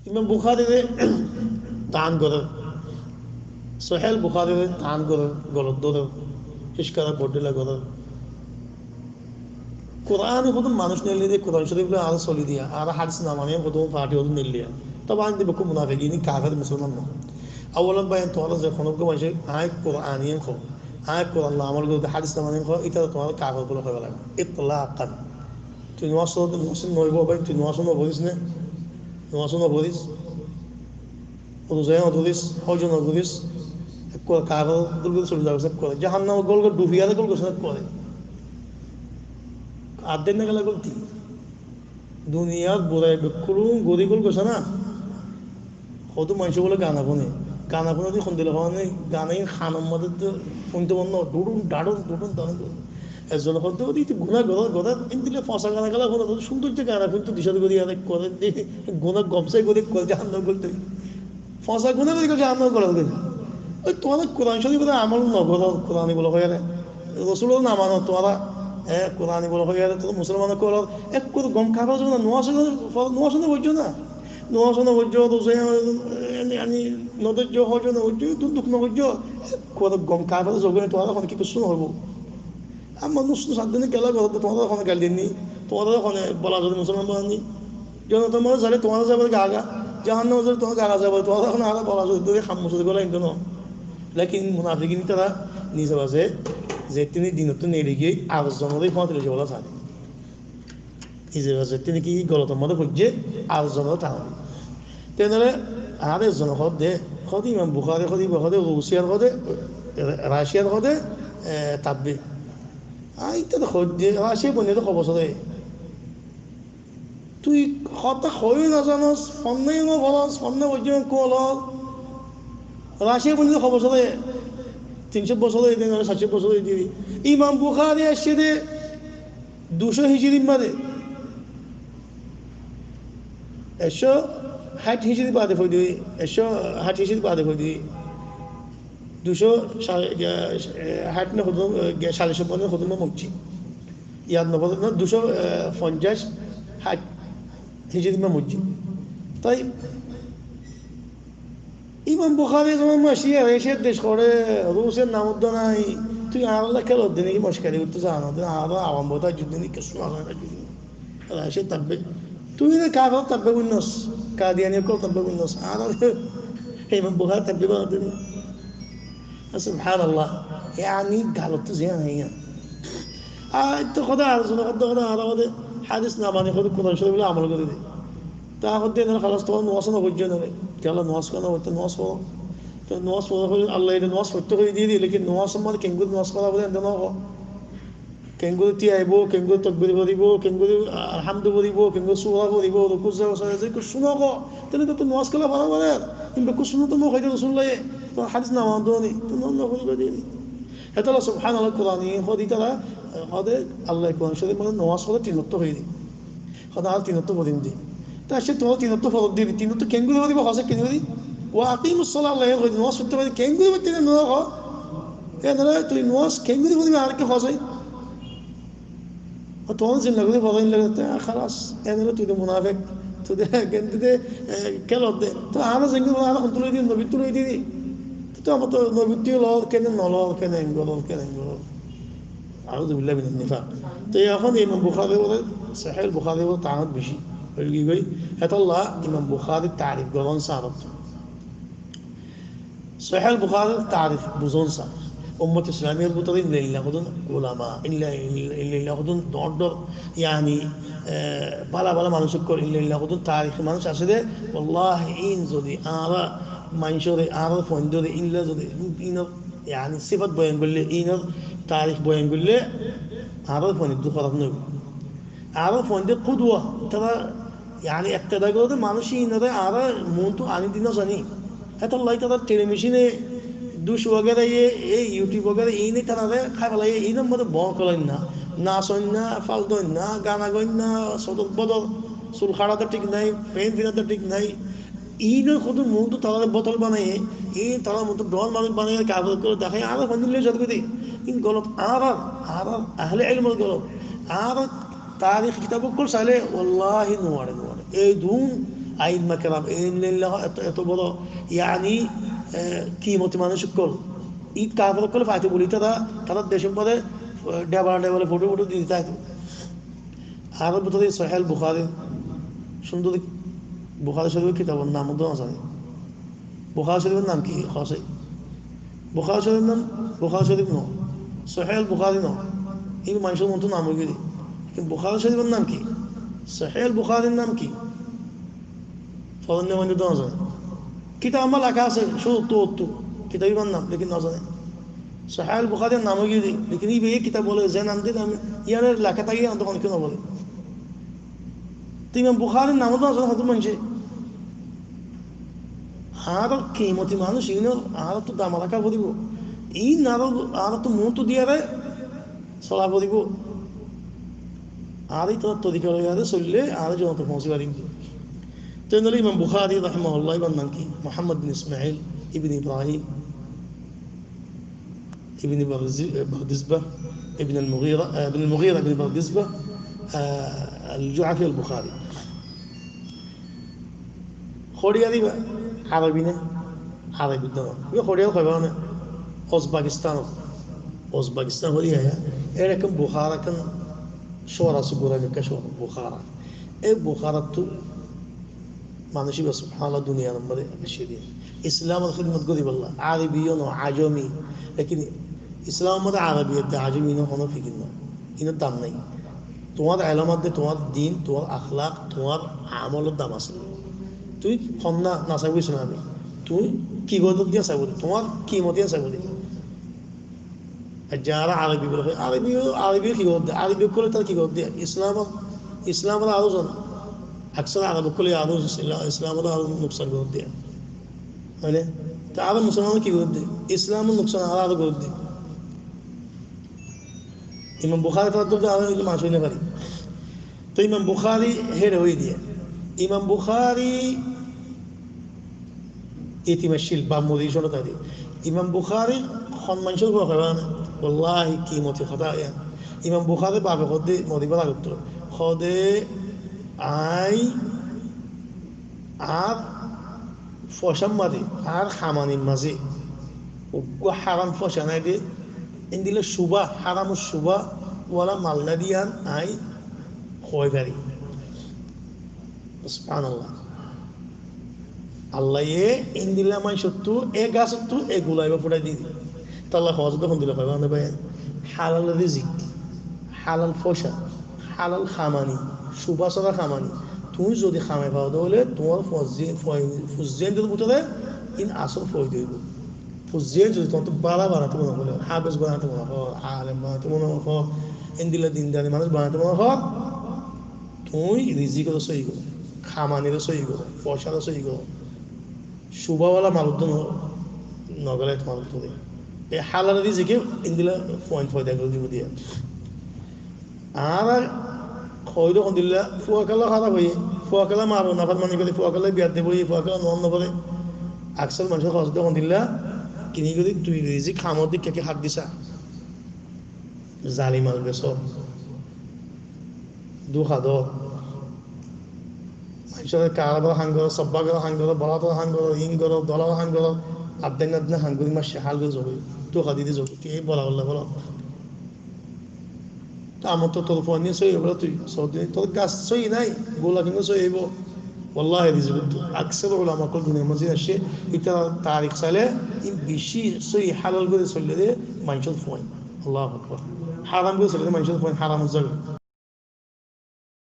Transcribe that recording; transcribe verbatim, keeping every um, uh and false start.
Imam Bukhárire tan gorer, Sahih Bukhárire tan gorer, golot dórer, híc gorer, bodhila gorer. Kuran hodún manúic neillé de, Kuran Córif loi añára soli diya, añára hádis no mani hodún parti hodún neillé. Tóbe añí de bekkún munafik, iín kafer, musolman no. Awalan bái, tuáñra ze honó uggwá maincé añí Kuran iín hoó, añí Kuran loi amol gorí de, hádis no mani hoó, ítara tuáñra kafer buli hoiba lage, itlaqan. Tui nomaz foros, nomaz no óibo bái, tui nomaz no foris né? Nomaz no foris, ruza no tulis, hoj no goris, ekkore kafer dóilla soli zagos, ekkore jahannamor gol gol, dubi are gol goris ekkore. Ar den na gela golti. Duniyar burai bekkún gorí gol goris na. Hodún maincé bóle gana fúne. Gana fúne de hondilla fúne, gana iín hanor mazé de fúnto mone no, dudun, dadun, dudun, dadun, dudun. Ezzone hoó de, "Óde, ite guna gorer, gorer, endilla fosá gana gela fúne, to cúndor de gana fúnto dicá de gorí, ar ekkore de guna gom sai gorí, ekkore jahannamor gol de." Fosá guna gorí gorí jahannamor gol de. Ói tuáñra Kuran Córif ore amol no goró, Kurani buli hoiyóre. Rosulor no mano tuáñra, e, Kurani buli hoiyóre, tuáñra musolman ókkol, ekkore gom kafer zone, nomaz no, nomaz no foijjó na. Nomaz no foijjó, ruza, e, e, e, no dóijjo, hoj no goijjo, duk duk no goijjo, ekkore gom kafer zone tuáñra hone ki kessú no óibo. Amma nus nus addini gela gorer de, tuáñra hone gail der ni, tuáñra hone bola zodi musolman banai ni. Jonnator mazé zaile tuáñra zaiba de gaga, jahannamot zaile tuáñra gaga zaiba de, tuáñra hone añára bola zodi dóri ham musori gola indo no. Lekin munafikin ítara nize bazé zettún dinottú neeli giyé ar zonore fóñti loi zaibolla sare. Nize bazé zettún ki golotor mazé foijjé, ar zonore tana di. Tenore añáre ezzone hoó de, hoó de Imam Bukhari, hoó de iba, hoó de Rusiyar, hoó de, e, Raciyar, hoó de, e, tabbi. Añí ítara hoó de, Raciya boinné de ho bosóre. Tui hotá hoiyó no zanos, fonná no foros, fonná foijjó no foros. Raciya boinné de ho bosóre, tin cót bosór óiye de, sair cót bosór óiye de. Imam Bukhari aiccé de dui cót hijirir mazé. Ek cót háit hijiri bade foóidi, ek cót háit hijiri bade foóidi. Dui cót sa-, e, háit na hodún, e, sair cót bosór hodún moijjé. Yad no fore, na, dui cót, e, fonjaic háit hijiri moijjé. Toi Imam Bukhari zobán maciya, Raciyar dec goré, Rusiyar nam uddá nai, tui añára loi kelor de né ki, mockari goittó zano de né, añára awam bota juddi né, kessú no zano juddi né. Raciyar tabbe. Tui né kafer tabbe buinnos, Kadiyani ókkol tabbe buinnos. Añára Imam Bukhari tabbe banai de né. Subhanallah. Yani, galot to ziyan hai yan. Ar to hoda ar zone hoda, hoda ar hoda hadis no mani, hoda Kuran Corif loi amol gori de. Ta hoda ene halas to nomaz no foijjo na re. Te Allah nomaz no foijjo, nomaz foro. To nomaz foro hoile Allah ere nomaz foitto hoi diye de, lekin nomaz mane kengori nomaz fora bole ende no ho. Kengori tiyaibo, kengori tokbir foribo, kengori alhamdu foribo, kengori sura foribo, ruku sajda foribo, kessú no ho. Tele to nomaz kela fora bole. Imbe kessú no to mo hoide Rasulullah. To hadis no mano ni. To no, no foribo de. Heta Allah subhanallah Kurani hodi tara, hode Allah Kuran Corif mane nomaz fora tin otto hoi de. Hoda ar tin otto forim de. Ta se tuáñra tin otto forot de, tin otto kengori foriba, hosa kengori? Wa aqimus salah, Allah hoide, nomaz foitte hoide, kengori foitte no ho. E nara tui nomaz kengori foriba, ar ki hosa? O tuáñra zin lagori fora in lagori, ta halas, e nara tui de munafik, tui de kengori de, e, kelor de. To añára zengori fora, añára hontú loi di, nobittú loi di. To añára to nobittú lor, kene no lor, kene engori lor, kene engori lor. Auzubillah minan nifaq. Te ehón Imam Bukhari bole, Sahih Bukhari bole, tanot beci. Bole ki goi? Hetolla Imam Bukhari tarif goron sar. Sahih Bukhari tarif buzon sar. Ummot Islamiyar bútore illa illa hodún ulama, illa, illa, illa illa hodún dor dor, yani, e, bala bala manúic okkol, illa illa hodún tarif manúic asé de, wallahi in zodi añára manúcore, añára foindore, illa zodi, in, yani, sifat boyan goille, inor tarif boyan goille, añárar fuain ddur horaf no óibo. Añárar fuain de kudwa, tara, yani, iktida gorede manúic inore añára muúntu ani di no zani. Hetolla tara telibicone duc wagera, e, e YouTube wagera, ine tarare hái felaiye, inor modde bol koloin na, nasoin na, faldoin na, gana goin na, sodor bodor, sul haçade thík nai, pen finade thík nai, Iín hodún muúntu tarare botol banaiye, iín tarare muúntu don manúic banaiye, kafer ókkol deháiye, añárar fuain dille zat goi de. Iín golot, añárar, añárar ahle elmor golot. Añárar tarikh kitab ókkol saile, wallahi, nuare, nuare. Ei dun, Aimma keram, e, e, e, eto, eto boro, yani, e, kimoti manúic ókkol. Ítara kafor ókkole faito buli ítara, ítara decór mazé, e, dhebala dhebala foto foto di táito. Ar bútore Sahih al Bukhari, cúndor Bukhari Shorif kitabor nam to no zani. Bukhari Shorifor nam ki? Hoó sai. Bukhari Shorifor nam Bukhari Shorif no. Sahih al Bukhari no. Iín manúcor muntu nam ói giyé. Lekin Bukhari Shorifor nam ki? Sahih al Bukharir nam ki? Foronne maincé to no zane. Kitab amar leká asé, cúruttu ottu. Kitab ibar nam, lekin no zane. Sahih al Bukharir nam ói giyé, lekin íba e kitab bole, ze nam de nam, iyanor leká táki, iyan to hono kiyé no bole. Te Imam Bukharir nam to no zane hoto maincé. Añára kimoti manúic, iín añárattú dam raká foribó. Iín añára, añárattú muúntu diyaré sola foribó. Añára ítarar torika loiyaré soille añára jonnotot foóñsi farim. Te noile Imam Bukhari rahimahullah, ibar nam ki? Muhammad bin Ismail ibn Ibrahim ibn Barzi-, Bardizbah ibn al-Mughira, eh, ibn al-Mughira ibn Bardizbah, eh, al-Ju'afi al-Bukhari. Hoçiyar iba? Arobi né? Arobi to no. Iba hoçiyar hoiba né? Uzbekistan. Uzbekistan hoçiyar, ya? Eçe ekkán Bukhara, ekkán cóor asé, Bukhara, ekkán cóor, Bukhara. E Bukharattú manúic iba, subhanallah, duniyar mazé aiccé de Islamor hidmot goríbolla. Arobi yó no, ajomi. Lekin Islamor mazé arobi edde ajomi no, hono fikir no. Iínor dam nai. Tuáñr elom edde, tuáñr din, tuáñr akhlak, tuáñr amolor dam asé. Tui honna no saibói Islame. Tui ki goródde yián saibói, tuáñr kimot yián saibói. Ar zará arobi buli hoi, arobi, arobi ki goródde? Arobi ókkole tará ki goródde? Islam, Islamore aró zon, aksar arobi ókkole aró Isla-, Islamore aró nuksan goródde. Mane, te aró musolman ki goródde? Islamor nuksan aró, aró goródde. Imam Bukhari taraf to aró manúic ói no fare. To Imam Bukhari héçe óiye de. Imam Bukhari itimacil ba mori cóna tari. Imam Bukhari hon manúcor fua hoiba né? Wallahi, kimoti hotá yián. Imam Bukhari bafe hoódde moribar agottú. Hoódde, añí añár focár mazé, añár hamanir mazé uggwá háram foca nai de, endilla cubá, háramor cubá wala mal nai de yián añí hoi fari. Subhanallah. Allaye endilla manúcottú, e gasottú e gula iba fudai diye de. Tolla hoódde hondilla hoiba né bái? Halal rizik, halal foca, halal hamani, cubá sára hamani. Tuñí zodi hamai faro de óile, tuáñr fuzzi-, fui-, fuzziyainor bútore iín asól foida óibo. Fuzziyain zodi tuáñttú bála banaito mone hoó, háfez banaito mone hoó, alem banaito mone hoó, endilla dindar manúic banaito mone hoó, tuñí rizikore sóiyi goró, hamanire sóiyi goró, focare sóiyi goró. Cubá wala malot no, no gele tuáñr bútore. E halal rizike endilla fuain foida gorí dibo de. Añára hoóir hondilla, fuakalla hárap óiye, fuakalla maro naformani gore, fuakalla biyaddeb óiye, fuakalla nomaz no fore. Aksar manúce hoóir hondilla, kini gorí tui rizik hamor dikká ki hák disa. Zali mal besó, dúka do. Manúcor karobar ham goró, sobba goró ham goró, bolator ham goró, iín goró, dolor ham goró, adde adde ham gorí maicce hál gorí zagói. Dúka di di zagói. Ki bola bolla bola. Te amar to tor fuain sóiyi óibo tui, sóiyi, tor gas sóiyi nai, gula kintu sóiyi óibo. Wallahi, rizikottu aksar ulama ókkol duniyar mazé aiccé, ítara tarik sailé, iín beci sóiyi halal gorí soille de manúcor fuain. Allahu Akbar. Háram gorí soille de manúcor fuain háramor zaga.